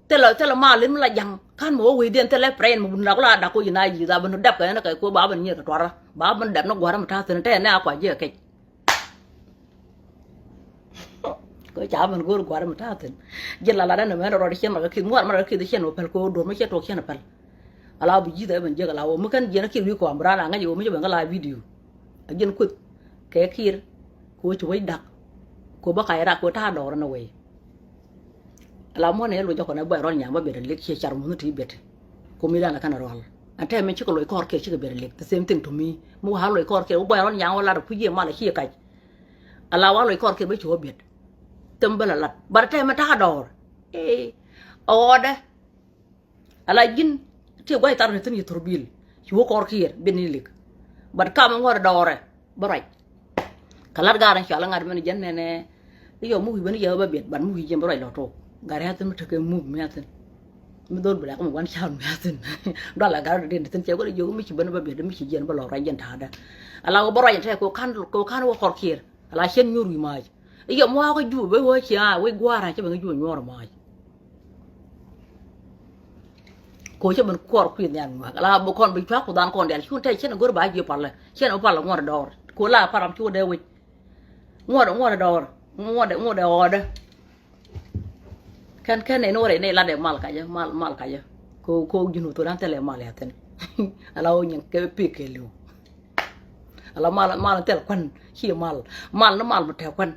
Thilɛ, thilɛ mal in mi la ja̱ŋ kan mɛ wä wecdiɛn thilɛ friend mɛ wun dak la dak ko yi na yi dha bä ni dɛp kɛ ni kɛ ko ba bä ni nyier kɛ tuarä ba bä ni dɛp ni gua̱rä mi ta̱a̱ thi̱n tɛɛnɛ a kua ji̱ kɛ kɛc. Kɛ ca mɛn go̱o̱r gua̱a̱r mi ta̱a̱ thi̱n. Ji̱ la lat ɛn ɛmɛn rɔɔd ciɛn mak kith muaar mak kith ciɛn wä päl kɛ wä duɔ̱r mi ciɛ tuɔk ciɛn päl. Ala bi ji̱th ɛmɛn jiäk ala wä mi kɛn jiɛn kith wi̱i̱ kɔam bi raan a ŋäc wä mi ci ben kä la video. A jiɛn kueth kɛ kir kɛ wä ci wec dak kɛ wä bä kac rak kɛ wä ta̱a̱ dɔɔr ɛn ɛ wec. Ala muɔ̱n ɛ luc jɔkɔn ɛ bɔy rɔl nyaŋ bä biɛt ɛ lik ciɛ car muɔ̱n ti biɛt. Kɛ mi dan ɛ kɛn ɛ rɔal ɛn tɛmɛ cikɛ loc kɔr kiɛ cikɛ biɛt ɛ lik the same thing to me. Mi wä a loc kɔr kiɛ wä bɔy rɔl nyaŋ wä lat ɛ kui̱ jiɛ mal ɛ ciɛ kac. Ala wa loc kɔr kiɛ bä ci wä biɛt. Thɛm bä la lat. But tɛmɛ ta̱a̱ dɔɔr. Ee. Ɣɔɔdɛ. Ala ji̱n ti gua̱c thar ni thi̱n yi thurbil. Ci wä kɔr kiɛ biɛt ni lik. But kamɛ ŋuɔ̱t dɔɔrɛ bä ruac. Kɛ lat gaar in cɔal iŋa̱t mɛn jɛn nɛnɛ. I̱ yɔ muk i̱ ben i̱ yɛ bä biɛt but muk i̱ jɛn bä ruac lɔ tok. Gari a thi̱n mi tekɛ muk mi a thi̱n. Mi dhol bi lɛk mi wan ca̱a̱n mi a thi̱n. Dual a gari dɔ̱diɛn thi̱n cɛ wä i̱ jiök mi ci ben bä biɛt mi ci jɛn bä lɔ ruac jɛn ta̱a̱dä. Ala wä bä ruac in tɛk kɛ wä ka̱n, kɛ wä ka̱n wä kɔr kiɛɛr. Ala cien nyuur wi̱i̱ maac. I̱ yɛ mua̱a̱k kä jup ben wä cia wec gua̱a̱r a cä ben kä jup nyuɔ̱ɔ̱r maac. Ko cä ben kuɔr kui̱ nhial ŋuak la bi kɔn bi cuak ku dhan kɔn dial cun tɛ cien go̱r ba ji̱ palä cien bi palä ŋuɔt dɔɔr ko la param cu dee wec. Ŋuɔt ŋuɔt dɔɔr ŋuɔt ŋuɔt ɔɔdä. Kɛn kɛn nɛy ni wä rɛy nɛy lat dee mal kacä mal mal kacä. Ko ko ji̱n wä thok dan thilɛ mal ya thin. Ala wä nyin kɛ pik kɛ liw. Ala mal mal thil kuan ci mal mal ni mal mi tɛ kuan.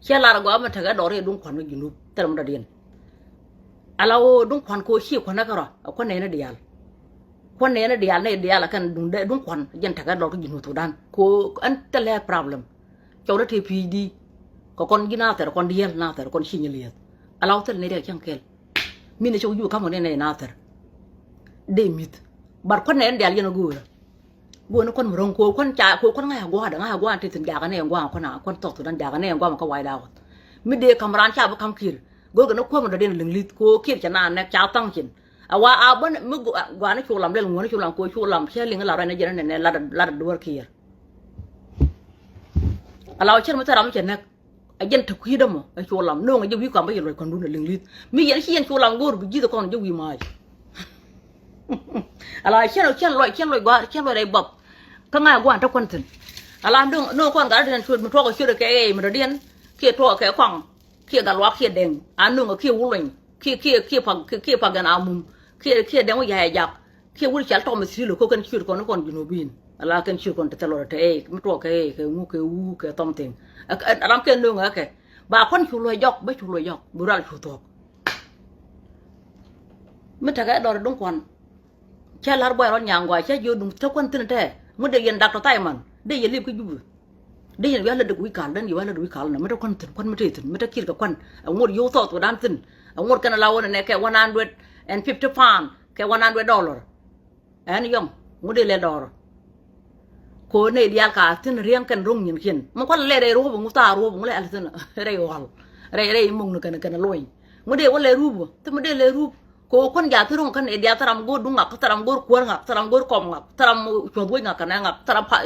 Cɛ lar gɔaa mi tekɛ dɔɔr i̱ duŋ kuan mi ji̱ nup thil mi dɔ̱diɛn. Ala ɣöö duŋ kuan kɛ ɣöö ci kuan ɛ kärɔa ɛ kuan nɛɛni diaal. Kuan nɛɛni diaal nɛy diaal ɛ kɛn duŋ dee duŋ kuan jɛn tekɛ dɔɔr kä ji̱ nup thok dan kɛ ɣöö ɛn thilɛ problem. Cɔw ni tëë pi̱i̱cdi kɛ kɔn ji̱ nathɛr kɔn diɛl nathɛr kɔn ci nyɛ lieth. Ala ɣöö thil nɛy diaal cäŋ kɛl. Min ɛ cɔw ji̱ ka̱m kɛ nɛy nɛy nathɛr. Dee mi̱th. But kuan nɛɛni diaal yɛn ɛ göörä. Guɔni kuan mi ro̱ŋ ko kuan ca ko kuan ŋa̱c a gua̱a̱dɛ ŋa̱c a gua̱a̱dɛ ti thi̱n jakä nɛ ŋua̱a̱ kuan a kuan thɔk thi̱n jakä nɛ ŋua̱a̱ mi kä wa̱i̱ da̱a̱. Mi dee ka̱m raan ca bi ka̱m ki̱i̱r go̱rkɛ ni kuäm dɔ̱diɛn liŋ li̱th ko ki̱i̱r cɛ naan nɛ ca thaŋ cin. A wa a bän mi gua̱a̱ni cu lam lɛl ŋuɔ̱ni cu lam ko cu lam cɛ liŋ la rɔy nɛ jɛn nɛ nɛ lat lat duɔ̱ɔ̱r ki̱i̱r. A la wä cɛr mi thil ram mi cɛ nɛk. A jɛn te kui̱dä mɔ ɛ cu lam no̱o̱ŋ a jɛ wi̱i̱ kɔam bä yɛ luɔc kɔn dun a liŋ li̱th mi yɛn ci yɛn cu lam go̱o̱r bi ji̱th kɔn jɛ wi̱i̱ maac. Ala cɛn cɛn luɔc cɛn luɔc gua̱a̱r cɛn luɔc rɛy bap. Kä ŋa̱c gua̱a̱n te kuän thi̱n. Ala no̱o̱ŋ kɔn gat rɛy cuɔt mi tuɔk a ciöt kɛ ɣɛɛ mi dɔ̱diɛn kiɛ tuɔk kɛ kɔaŋ kiɛ gat luak kiɛ dɛŋ a no̱o̱ŋ a kiɛ wuluny kiɛ kiɛ kiɛ pak kiɛ pak gɛn a mum kiɛ kiɛ dɛŋ wä ya̱c a jak. Kiɛ wut cal tɔk mi thil ko kɛn ciöt kɔn kɔn junubin. Ala kɛn ciöt kɔn te thil lɔt te ɛ mi tuɔk kɛ ɛ kɛ ŋu kɛ wu kɛ thɔm thiŋ. Ram kɛn no̱o̱ŋ ɛ kɛ ba kɔn cu luɔc jɔk bä cu luɔc jɔk bi rual cu thuɔk. Mi tekɛ dɔr duŋ kuan. Cɛ lar buay rɔl nyaŋ gɔaa cɛ jiö duŋ te kuan thi̱n tɛ mi dee yɛn dak tɔ thai man dee yɛ lip kä jup. Dee yɛn wi̱i̱ a lät dee wi̱i̱ kal den yɛ wi̱i̱ a lät wi̱i̱ kal nɛ mi te kuan thi̱n kuan mi te thi̱n mi te ki̱r kɛ kuan. Ɛ ŋot yio̱w thɔɔth kɛ dan thi̱n ɛ ŋot kɛn ala wä nɛ nɛ kɛ one hundred and fifty pound kɛ one hundred dollar. Ɛn yɔm ŋu dee lɛ dɔɔr. Ko nɛy diaal ka thi̱n riɛŋ kɛn ro̱ŋ nyinkiɛn mi kual lɛ rɛy ruɔ̱p ŋu thaar ruɔ̱p ŋu lɛ ɛl thi̱n rɛy ɣɔl rɛy rɛy muŋ ni kɛn kɛn lo̱ny. Ŋu dee wä lɛ rup wä thi mi dee lɛ rup. Ko kuän jaathin ro̱ŋ kɛn nɛy diaal thil ram go̱o̱r duŋ ŋak thil ram go̱o̱r kuäär ŋak thil ram go̱o̱r kɔm ŋak thil ram cuɔ̱th wec ŋak kɛnɛ ŋak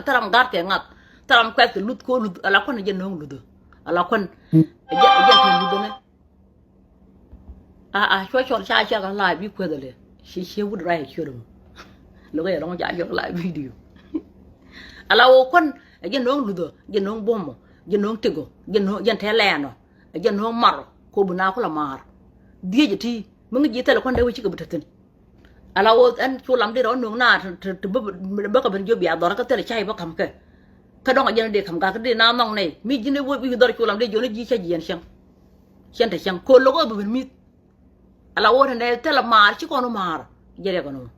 thil ram gaat kɛ ŋak thil ram kuɛth kɛ luth ko luth ala kuän jɛ no̱o̱ŋ luth. Ala kuän ɛ jɛ ɛ jɛ luth ɛnɛ. A a cuɔ cɔl ca cɛ kɛ live bi kueth ɛlɛ ci ci wut ray ciöt ɛmɔ. Lo̱k ɛ lɔŋ ca cɔl live video. Ala ɣöö kuän ɛ jɛn nööŋ luthä, jɛn nööŋ buɔ̱mɔ, jɛn nööŋ tikɔ, jɛn nööŋ jɛn tɛ̈ lɛɛnɔ, ɛ jɛn nööŋ marɔ kɛ ɣöö bi naath kulɛ maar. Dhiec ɛ ti mi ŋäc ji̱ thilɛ kuän dee wec cikɛ bi te thi̱n. Ala ɣöö ɛn cu lam dee rɔ nööŋ naath te bä kɛ ben jiök bia dhɔr kä thilɛ cay bä ka̱m kɛ. Kä dɔ̱ŋ ɛ jɛn dee ka̱m gak dee naath nhɔk nɛy mi ji̱n i̱ wä bi dhɔr cu lam dee jiɔni ji̱ cä jiɛn cäŋ. Cɛn te cäŋ kɛ ɣöö lo̱k ɣä bi ben mi̱th. Ala wä tɛn dee thilɛ maar ci kɔn wä maar. Jɛ riɛk kɔn wä.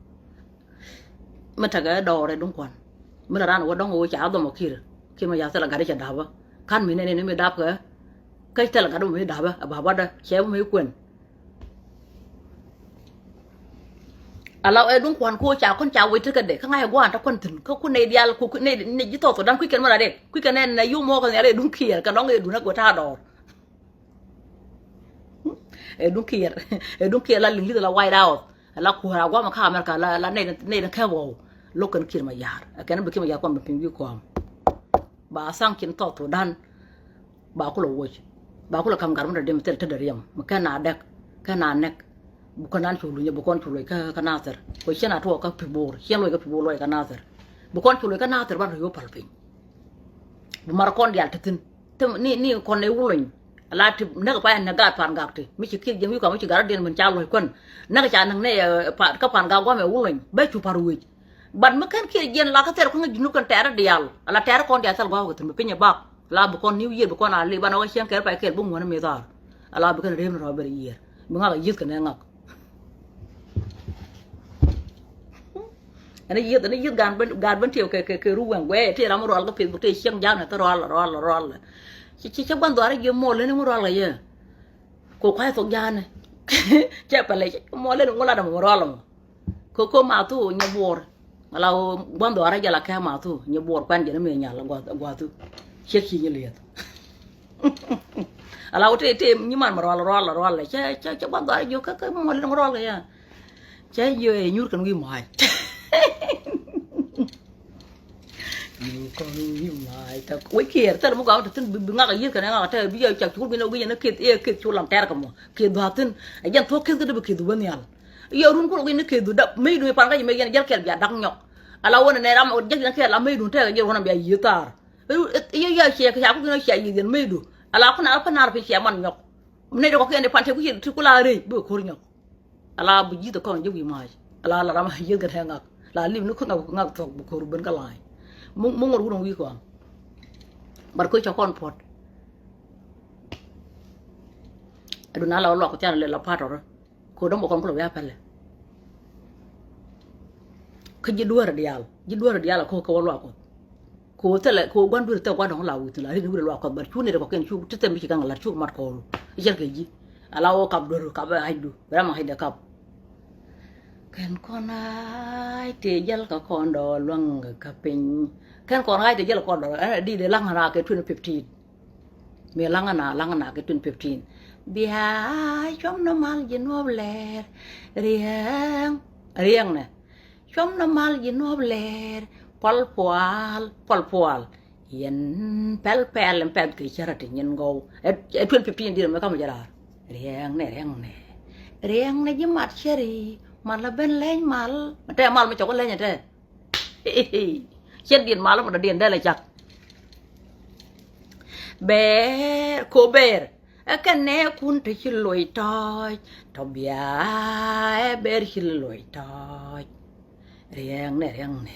Mi tekɛ dɔɔr ɛ duŋ kuan. Mi la ran wä dɔŋ wä ca dhɔm ɔ ki̱r. Ki̱r mɛ ya thilɛ gat i̱ cɛ da̱pä. Kan mi nɛn in mi dap kɛ. Kä thilɛ gat wä mi da̱pä ɛ ba̱ba̱dä cɛ wä mi kuɛn. Ala ɛ duŋ kuan ko ca kɔn ca wec tekɛ dee kä ŋa̱c ɛ gua̱a̱n te kuan thi̱n kä kun nɛy diaal ku nɛy ji̱ thɔɔth kɛ da̱ŋ kui̱ kɛn mi la riɛk kui̱ kɛn nɛn nɛ yum mɔɔk kɛ nhial ɛ duŋ kiɛɛr kɛ dɔŋ ɛ duŋ ɛ guɛ ta̱a̱ dɔɔr. Ɛ duŋ kiɛɛr, ɛ duŋ kiɛɛr la liŋ li̱th la White House. La kuäär a guamɛ kä America la, la nɛy, nɛy ni kɛp ɣɔw. Lo̱k kɛn Kiir Mayar. Ɛ kɛn bi Kiir Mayar kuam bi piny wi̱i̱ kɔam. Ba sanction South Sudan. Ba kulɛ woc. Ba kulɛ ka̱m gat mi dɔ̱diɛn mi thil tetdɛ riɛm. Mi kɛn a dɛk, kɛn a nɛk. Bi kɔn an cu luny, bi kɔn cu luɔc kä, kä Nasir. Kɛ ciɛn a tuɔɔk kä Pibor. Ciɛn luɔc kä Pibor luɔc kä Nasir. Bi kɔn cu luɔc kä Nasir ban rɔ yo̱o̱ päl piny. Bi mar kɔn diaal te thi̱n. Te ni, ni kɔn nɛy wä lony. Ala ti näk pa ɛn näk gaat Pangak ti mi ci Kiir jiɛn wi̱i̱ kɔam mi ci gat rɔ̱diɛn min ca luɔ̱c kuän. Näk ca näk nɛy ɛ, pa, kä Pangak guamɛ wä lony bɛ cu pa̱r wec. But mi kɛn Kiir jiɛn la kä thɛr kuäŋ ji̱ Junub kɛn tɛɛrä diaal ala tɛɛrä kɔn diaal thil gua̱a̱k kɛ thi̱n bi piny ɛ bak. Ala bi kɔn New Year bi kɔn a li banɛ wä cieŋ kɛɛr pa kɛɛl bi ŋuäni mi dhaar. Ala bi kɛn rep ni rɔ bɛr yiër bi ŋak a yieth kɛ nɛ ŋak. Ɛn a yieth, ɛn a yieth gaat ben, gaat ben tiɛw kɛ, kɛ, kɛ ru wɛŋ guɛ tiɛ ram mi rual kä Facebook tiɛ cieŋ ja̱a̱n ɛ thil rual, rual, rual. Ci, ci, ci gua̱n dhuaar jiɛ muɔl leni mi rual kɛ yɛ. Ko kuay thok ja̱a̱n ɛ cɛ pɛlɛ ci muɔl leni ŋuɔl adam mi rual mɔ. Ko, ko mathu nyɛ buɔr. Ala gua̱n dhuaar jɛ la kɛ mathu nyɛ buɔr kuan jɛ ni mi nyal gua̱thu. Ciek ci nyɛ lieth. Ala wä te, te nyiman ma rual, rual, rual. Cɛ, cɛ, cɛ gua̱n dhuaar jiök kä, kä muɔl in rual kɛ ya. Cɛ jiök ɛ nyur kɛn wi̱i̱ ma̱a̱c. Nyur kɛn wi̱i̱ ma̱a̱c. Wec kiɛɛr thil mi gɔaa mi te thi̱n bi, bi ŋak a yieth kɛn ɛ ŋak a te bi yɛ cak cukul bi nɛ wi̱c yɛn ɛ kieth, ɛ kieth cu lam tɛɛr kɛ mɔ. Kieth dhua̱a̱ thi̱n. Ɛ jɛn thuɔ̱k kieth kä te bi kieth wä nhial. Yɛ run kulɛ wi̱c ni kieth du dap mecdu mi pan kä ji̱ mec yɛn jäl kɛɛl bia dak nyɔk. Ala wä nɛ nɛ ram jek yɛn kɛɛl a mecdu tɛɛk yɛn run a bia yieth thaar. Yɛ, yɛ, yɛ ciɛ kɛ ca ku gin a cia yieth yɛn mecdu. Ala ku na kä naar piny cia man nyɔk. Nɛy dɛ kɔkiɛn di pan te ku ci ti ku la rëy bi kɛ ko̱r nyɔk. Ala bi ji̱th kɔn ji̱ wi̱i̱ ma̱a̱c. Ala la ram a yieth kɛ tɛ ŋak. La lip ni ku ŋak, ŋak thɔk bi ko̱r ben kä la̱a̱ny. Mu, mu ŋot wun wi̱i̱ kɔn. Bat ko̱ ca kɔn puɔ̱t. Adun ala wä luak ku thian lɛ la patɔrä. Ko dɔ̱ŋ bä kɔn kulɛ wi̱i̱ a pɛlɛ. Kä ji̱ duäärä diaal, ji̱ duäärä diaal a ko̱ kɛ wä luaak Kuɔth. Ko thilɛ, ko gua̱n duäärä thilɛ gua̱n dɔ̱ŋ la wi̱i̱ thilɛ ri ni wi̱i̱ luaak Kuɔth, but cu nɛy ti kɔkiɛn cu ti thɛm bi ci gaŋ lat cuk mat kɔɔru. I̱ cɛl kɛ ji̱. Ala wä kap duäärä kap ɛ hac du bɛ ram a hac dɛ kap. Kɛn kɔn hac tëë jäl kɛ kɔn dɔɔr luäŋ kɛ piny. Kɛn kɔn hac tëë jäl kɛ kɔn dɔɔr ɛn a di dee laŋ ran kɛ twenty fifteen. Mi laŋä na, laŋä na kɛ twenty fifteen. Bia cuɔm ni mal ji̱ nuɔp lɛɛr. Riɛŋ, riɛŋ nɛ. Cuɔm ni mal ji̱ nuɔp lɛɛr. Pual pual, pual pual. Yɛn pɛl pɛl in pɛth kɛ cärä ti nyin gɔw. Ɛ, ɛ twenty fifteen di̱t mi kamɛ jɛ raar. Riɛŋ nɛ, riɛŋ nɛ. Riɛŋ nɛ ji̱ mat cäri. Mal la ben leny mal. Tɛ mal mi cɔk leny tɛ. Cɛ diet mal mɔ dɔ̱diɛn dɛl ɛ cak. Bɛɛr ko bɛɛr ɛ kɛn nɛ kun te ci loc tɔc tɔ bia ɛ bɛɛr ci loc tɔc. Riɛŋnɛ riɛŋnɛ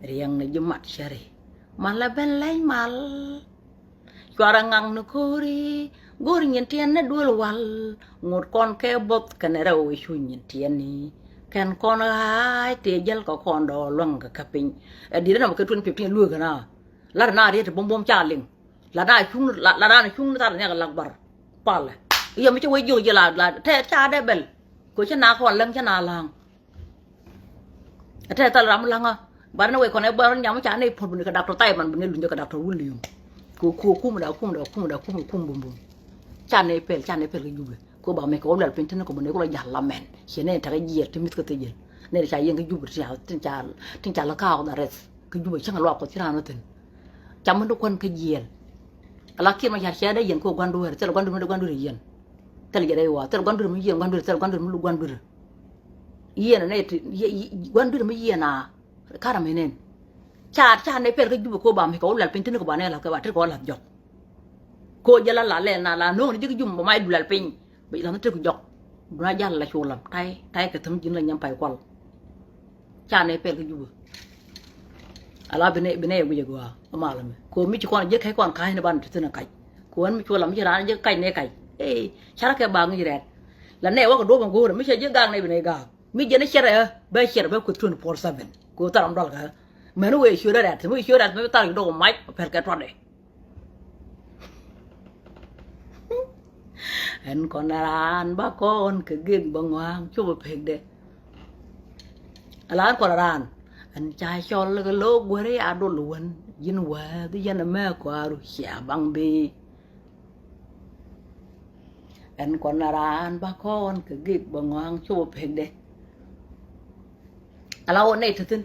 riɛŋnɛ ji̱ mat cäri mal ɛ ben lɛc mal. Cuarɛ ŋakni ko̱ri go̱o̱r nyin tiɛn ni duel wal. Ŋot kɔn kɛ both kɛnɛ rɛw ɛ cu nyin tiɛni. Kɛn kɔn ɣa̱a̱c tëë jäl kɛ kɔn dɔɔr luäŋ kɛ kä piny. Ɛ di̱t ɛn ɔmɔ kɛ twenty fifteen lueek kɛn a lat ɛn a riet ti buɔ̱m buɔ̱m ca liŋ. Lat ɛn a cuŋni, lat ɛn a cuŋni thar ɛn ɛ kɛ lak bar. Palɛ i̱ yɛ mi cä wec jiök ji̱ la la tɛ ca dee bɛl. Kɛ cä na kɔn läŋ cä na la̱a̱ŋ. Ɛ tɛ thal ram laŋä. Bar ni wec kɔn ɛ bär nyam ca nɛy puɔ̱t bi ni kɛ daktɔr Thayman bi ni luny kɛ daktɔr William. Ko ko kum da kum da kum da kum kum bum bum. Ca nɛy pɛl ca nɛy pɛl kɛ Jubɛ. Ko ba mɛ kɛ wä luɛl piny tini kɔ bi ni kulɔ jal la mɛn ciɛ nɛy tekɛ jiɛl ti mi̱th kɛ thil jiɛl. Nɛy ca yɛn kɛ Jubɛ tin ca tin ca la kaak da rɛth kɛ Jubɛ cäŋ luak kɔ ci raan wä thin. Ca mɛn di kuän kɛ jiɛl. Ala kiɛn ma car cɛ dee yɛn ko gua̱n dueer thil gua̱n dueer mi di gua̱n dueer yɛn. Thil jɛ dee wa thil gua̱n dueer mi yɛn gua̱n dueer thil gua̱n dueer mi lu gua̱n dueer. Yɛn nɛy ti gua̱n dueer mi yɛn a. Karɛ mi nɛn. Ca, ca nɛ pɛl kä Jubɛ ko ba mi kɛ wä lɛl piny tini kɛ ba nɛ lath kɛ ba tet kɛ wä lath jɔk. Ko jɛ la la lɛ na la no̱o̱ŋ ni ji̱ kä Jubɛ ba ma i̱ du lɛl piny. Bi lath ni tet kɛ jɔk. Du na jal la cu lam tay, tay kɛ thäm ji̱n la nyam pay kual. Ca nɛ pɛl kä Jubɛ. Ala bi nɛ, bi nɛ guic a gɔaa a mal mɛ. Ko mi ci kɔn ji̱ kɛ kɔn ka̱ny ni ban ti thin a kac. Ko wän mi cu lam mi ci raan ji̱ kac nɛ kac. Ee, carɛ kɛ ba ŋi̱c rɛɛt. La nɛ wä kɛ duɔ̱p a go̱o̱rɛ mi cɛ ji̱ gaak nɛ bi nɛ gaak. Mi jɛn i̱ cɛrɛ ɛ bɛ cɛrɛ bɛ kueth twenty four seven. Kɛ ɣöö thar ram dual kɛ ɣä. Mɛn wëë ciöt rɛ̈t, mi ciöt rɛ̈t mi thar i̱ dɔk mac pɛl kɛ tuɔtdɛ. Ɛn kɔn raan ba kɔn kɛ gek bä ŋɔa̱a̱ŋ cop ɛ pekdɛ. Ala ɛn kɔn raan ɛn ca cɔl kɛ lo̱o̱k guäri a dol wän ji̱n wääth yɛn ɛmɛ kuaaru cia baŋ bi. Ɛn kɔn na raan ba kɔn kɛ gek bä ŋɔa̱a̱ŋ cop ɛ pekdɛ. Ala wä nɛy te thi̱n.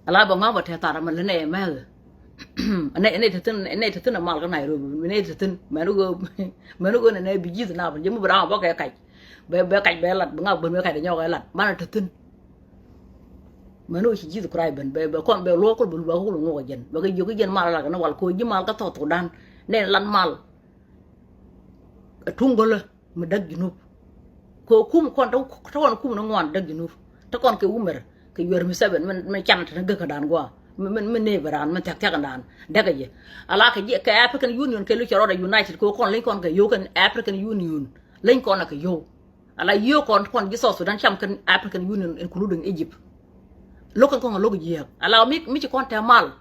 Ala bä ŋɔa̱a̱ŋ bä tɛth thar ɛmɛ lä nɛy ɛmɛ ɣä. Nɛy, nɛy te thi̱n, nɛy te thi̱n ɛ mal kä Nairobi, nɛy te thi̱n. Mɛn ɣöö, mɛn ɣöö nɛ nɛ bi ji̱th na bä ji̱ mi bi raan bä kɛ kac. Bɛ, bɛ kac bɛ lat, bɛ ŋak ben bɛ kac dɛ nyɔk ɛ lat. Banɛ te thi̱n. Mɛn ɣöö ci ji̱th kuray ben bɛ, bɛ kɔn bɛ luɔk kul bɛ luɔk kul ŋuɔk jɛn bɛ kɛ jiök jiɛn mal lat kɛ ni wal koci ji̱ mal kä South Sudan. Nɛn lat mal. Ɛ tuŋ gölä mi däk Junub. Kɛ kum kɔn te, te kɔn kum ni ŋuan däk Junub. Te kɔn kɛ wumɛr kɛ yuɛr mi sɛbɛn mi, mi can te ni gäk kɛ dan gua̱a̱. Mi, mi, mi neighbor dan mi thiak thiak dan däk kɛ jɛ. Ala kɛ jɛ kɛ African Union kɛ lu cɛ rɔɔdɛ united kɛ kɔn leny kɔn kɛ yio̱w kɛn African Union. Leny kɔn kɛ yio̱w. Ala yio̱w kɔn, kɔn ji̱ South Sudan cam kɛn African Union, including Egypt. Lo̱k kɛn kɔn lo̱k jiääk. Ala mi, mi ci kɔn te mal.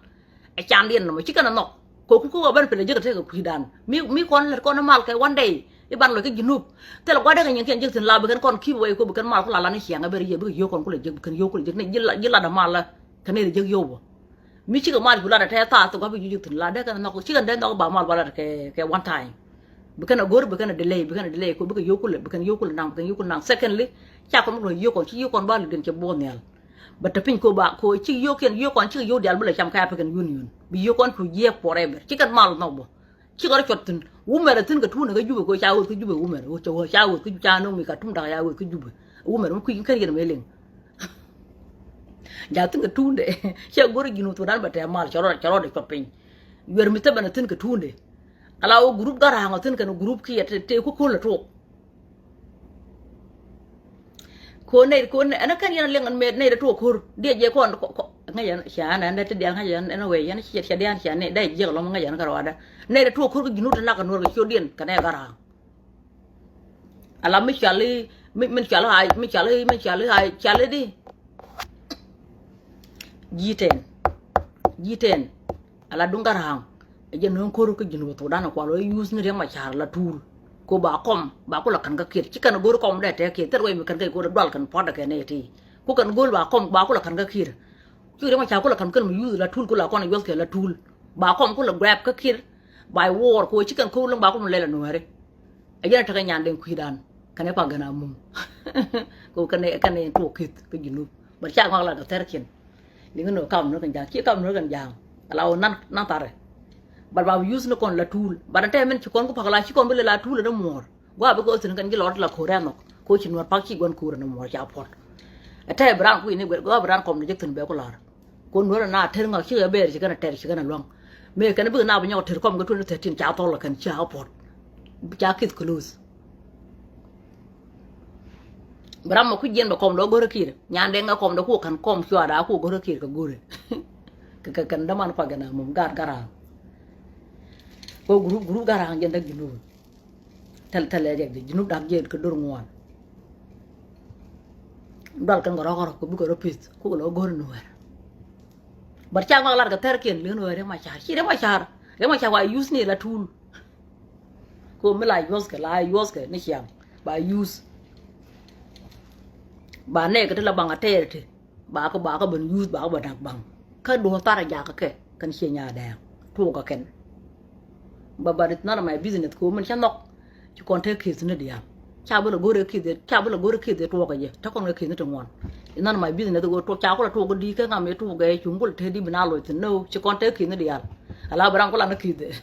Ɛ candiɛn nɔmɔ ci kɛn ɛ nhɔk. Kɛ ku kɛ wä ben pɛl ɛ jek ɛ tekɛ kui̱dan. Mi, mi kɔn lät kɔn mal kɛ one day. I̱ ban lɔc kä Junub. Thilɛ gua̱dɛ kɛ nyin kɛn jek thi̱n la bi kɛn kɔn keep away ko bi kɛn mal ku la lan i̱ ciaŋ ɛ ben ɛ yɛ bikɛ yio̱w kɔn ku lɛ jek, bi kɛn yio̱w ku lɛ jek ni ji̱ la, ji̱ lat ɛ mal la. Kɛ nɛy jek yio̱w bä. Mi cikɛ mal cu lat ɛ tɛth thaar thok a bi cu jek thi̱n la dee kɛn nhɔk, cikɛ dee nhɔk ba mal ba lat kɛ, kɛ one time. Bi kɛn a go̱r, bi kɛn a delay, bi kɛn a delay ko bikɛ yio̱w kulɛ, bi kɛn yio̱w kulɛ naŋ, bi kɛn yio̱w kulɛ naŋ. Secondly, ca kɔn bi lɔ yio̱w kɔn, ci yio̱w kɔn ba lɛ den cɛ buɔth nhial. Bɛ te piny ko ba ko ci yio̱w kiɛn, yio̱w kɔn cikɛ yio̱w diaal bi lɛ cam kɛ African Union. Bi yio̱w kɔn cu jiɛɛk forever. Cikɛ mal nhɔk bä. Cikɛ rɔ cuɔt thi̱n. Wumɛr a thi̱n kɛ tuun ɛ kä Jubɛ ko ca ɣöth kä Jubɛ wumɛr. Ca ɣöth kä Jubɛ, ca no̱o̱ŋ mi ka tum dak ca ɣöth kä Jubɛ. Wumɛr mi kui̱ kɛn yɛn mëë liŋ. Ja thi̱n kɛ tuundɛ. Cɛ go̱r ji̱n wä thokdan bɛ tɛɛ mal cɛ rɔɔdɛ, cɛ rɔɔdɛ cuɔp piny. Yuɛr mi thäbɛn a thi̱n kɛ tuundɛ. Ala wä gurup Gara̱a̱ŋ a thi̱n kɛn gurup kiɛ tëë, tëë ku ko̱l a tuɔɔk. Ko nɛy, ko nɛy, ɛn a kɛn yɛn a liɛŋ ɛn mëë nɛy dee tuɔɔk ko̱r. Diɛ jɛ kɔn, kɔ, kɔ, ŋäc yɛn, cia ɛn, ɛn dee ti diaal ŋäc yɛn, ɛn a wee yɛn, cia, cia diaal cia nɛy, dee jiɛk lɔm ŋäc yɛn kɛ rɔɔdɛ. Nɛy dee tuɔɔk ko̱r kɛ ji̱n wä ti nak kɛ nuɔr kɛ ciötdiɛn kɛ nɛy Gara̱a̱ŋ. Ala mi cɔali, mi, mi cɔali, mi cɔali, mi cɔali, cɔali di. Ji̱ tɛn. Ji̱ tɛn. Ala duŋ Gara̱a̱ŋ. Ɛ jɛ no̱o̱ŋ ko̱r kä ji̱n wä thokdan kual wä use ni Riɛk Macar la tuul. Ko ba kɔm, ba kulɛ ka̱n kä kiɛt. Ci kɛn go̱r kɔm dee tɛk kiɛt. Thil wec mi kɛn kɛ ko̱r dual kɛn puɔ̱t dɛ kɛn nɛy ti. Ku kɛn go̱r ba kɔm, ba kulɛ ka̱n kä kiɛt. Ci Riɛk Macar kulɛ ka̱n kɛn mi yuth la tuul, kulɛ kɔn yuɔth kɛ la tuul. Ba kɔm kulɛ grab kä kiɛt. Ba i̱ wuɔɔr ko ci kɛn ko̱r lo̱ŋ ba kulɛ lɛl a nuääri. Ɛ jɛn a tekɛ nyan den kui̱dan kɛnɛ pa gɛn a muŋ. Ko kɛnɛ, kɛnɛ tuɔɔk kith kä Junub. But ca ŋɔak lat kɛ thɛrkiɛn. Liŋ ni kam ni kɛn ja̱a̱ŋ, ci kam ni kɛn ja̱a̱ŋ. Ala wä nan, nan tharɛ. But ba bi use ni kɔn la tuul. But a tɛmɛn ci kɔn ku pak la, ci kɔn bi lɛ la tuul ni muɔɔr. Gua bi kɛ wä thi̱n kɛn ji̱ lɔt la ko̱r ɛ nhɔk. Ko ci nuɔr pak ci gua̱n ko̱r ni muɔɔr ca puɔt. Ɛ tɛmɛ bi raan kui̱ ni guɛt, gua bi raan kɔm ni jek thi̱n bɛ ku la̱r. Ko nuɔrɛ na tɛr ŋɔak cikɛ bɛɛr cikɛn a tɛr cikɛn a luaŋ. Mëë kɛn bikɛ na bi nyɔk tɛr kɔm kɛ twenty thirteen ca thɔl kɛn ca puɔt. Ca kith close. Bi ram mɔ kui̱ jiɛn bɛ kɔm dɔ go̱rɛ ki̱i̱r. Nyan dee ŋɛ kɔm dɔ ku kɛn kɔm cuaada ku go̱rɛ ki̱i̱r kɛ go̱rɛ. Kɛ, kɛ, kɛn däman pa gɛn a mum gaat Gara̱a̱ŋ. Ko gurup, gurup Gara̱a̱ŋ jɛn däk Junub. Thil, thil ɛ riɛk di Junub dak jiɛt kɛ dor ŋuan. Dual kɛn kɛ rɔk kɛ rɔk kɛ bikɛ rɔ pith kukɛ lɔ go̱r nuɛɛr. But ca ŋɔak lat kɛ thɛrkiɛn li̱n wee Riɛk Macar. Ci Riɛk Macar, Riɛk Macar wa use ni la tuul. Ko mi la yuɔth kɛ, la yuɔth kɛ ni ciaŋ. Ba use. Ba nɛɛkɛ ti la baŋ a tɛɛr ti. Ba kä, ba kä ben use, ba kä ben nak baŋ. Kä duɔ̱ɔ̱r thar a jakä kɛ, kɛn ciɛ nyaadɛɛŋ. Tuɔɔk kɛ kɛn. But, but it's none of my business ko min cä nhɔk. Ci kɔn te case ni diaal. Ca bi lɛ go̱r ɛ case, ca bi lɛ go̱r ɛ case tuɔɔk ɛ jɛ. Te kɔn kɛ case ni ti ŋuan. It's none of my business ko tuɔɔk ca kulɛ tuɔɔk di kä ŋa mi tuɔɔk ɛ cuŋ kulɛ te di bi na loc thin no. Ci kɔn te case ni diaal. Ala bi ram kulɛ ni case.